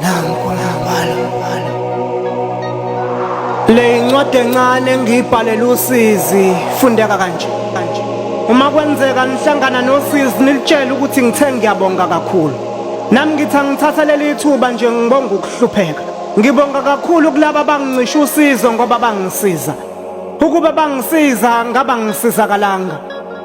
Nanku ngibhala. Le incwadi encane engiyibhalela usizi fundeka kanje kanje. Uma kwenzeka nihlangana nosizi nilitshele ukuthi ngithe ngiyabonga kakhulu. Nami ngithi angithatha leli thuba nje ngibonga ukuhlupheka. Ngibonga kakhulu kulaba abangincisha usizo ngoba bangisiza. Ukuba bangisiza ngaba ngisizakalanga.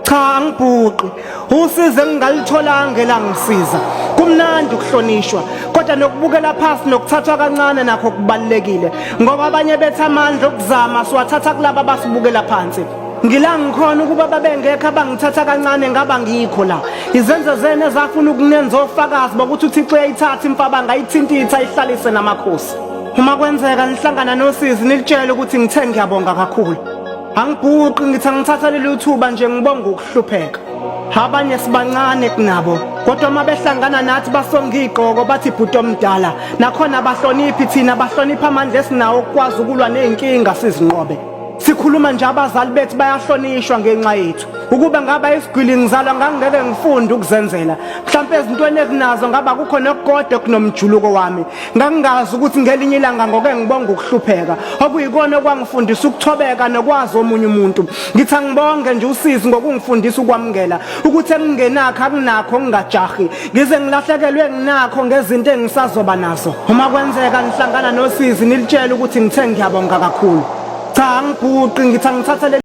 Cha angibhuqi. Usizo engingalitholanga elangisiza. Kumnandi ukuhlonishwa, kodwa nokubukela phasi nokuthathwa kancane nakho kubalulekile ngoba abanye bethi amandla okuzama siwathatha kulaba abasibukela phansi. Ngila ngikhona ukuba babengekho abangithatha kancane ngaba ngikho la. Izenzo zenu ezafuna ukunenza ofakazi bokuthi uThixo uyayithatha imfabanga ayithintitha ayihlalise namakhosi. Uma kwenzeka nihlangana nosizi nilitshele ukuthi ngithe ngiyabonga kakhulu. Angibhuqi ngithi angithatha leli thuba nje ngibonga ukuhlupheka. Abanye sibancane kunabo kodwa uma behlangana nathi basonga igqoko bathi bhuti omdala nakhona abahloniphi thina bahlonipha amandla esinawo okukwazi ukulwa nezinkinga sizinqobe. Sikhuluma nje abazali bethu bayahlonishwa ngenxa yethu. Ukube ngaba isigwili ngizalwa ngangingeke ngifunde ukuzenzela. Mhlawumpe ezintweni ezinazo ngaba kukho nokukodwa okunomjuluko wami. Ngangingazi ukuthi ngelinye ilanga ngoke ngibonga ukuhlupheka okuyikona okwangifundisa ukuthobeka nokwazi omunye umuntu. Ngithi angibonge nje usizi ngokungifundisa ukwamukela ukuthi engingenakho akunakho ngingajahi ngize ngilahlekelwe nginakho ngezinto engisazoba nazo. Uma kwenzeka nihlangana nosizi nilitshele ukuthi ngithe ngiyabonga kakhulu. Cha angibhuqi ngithi angithathe.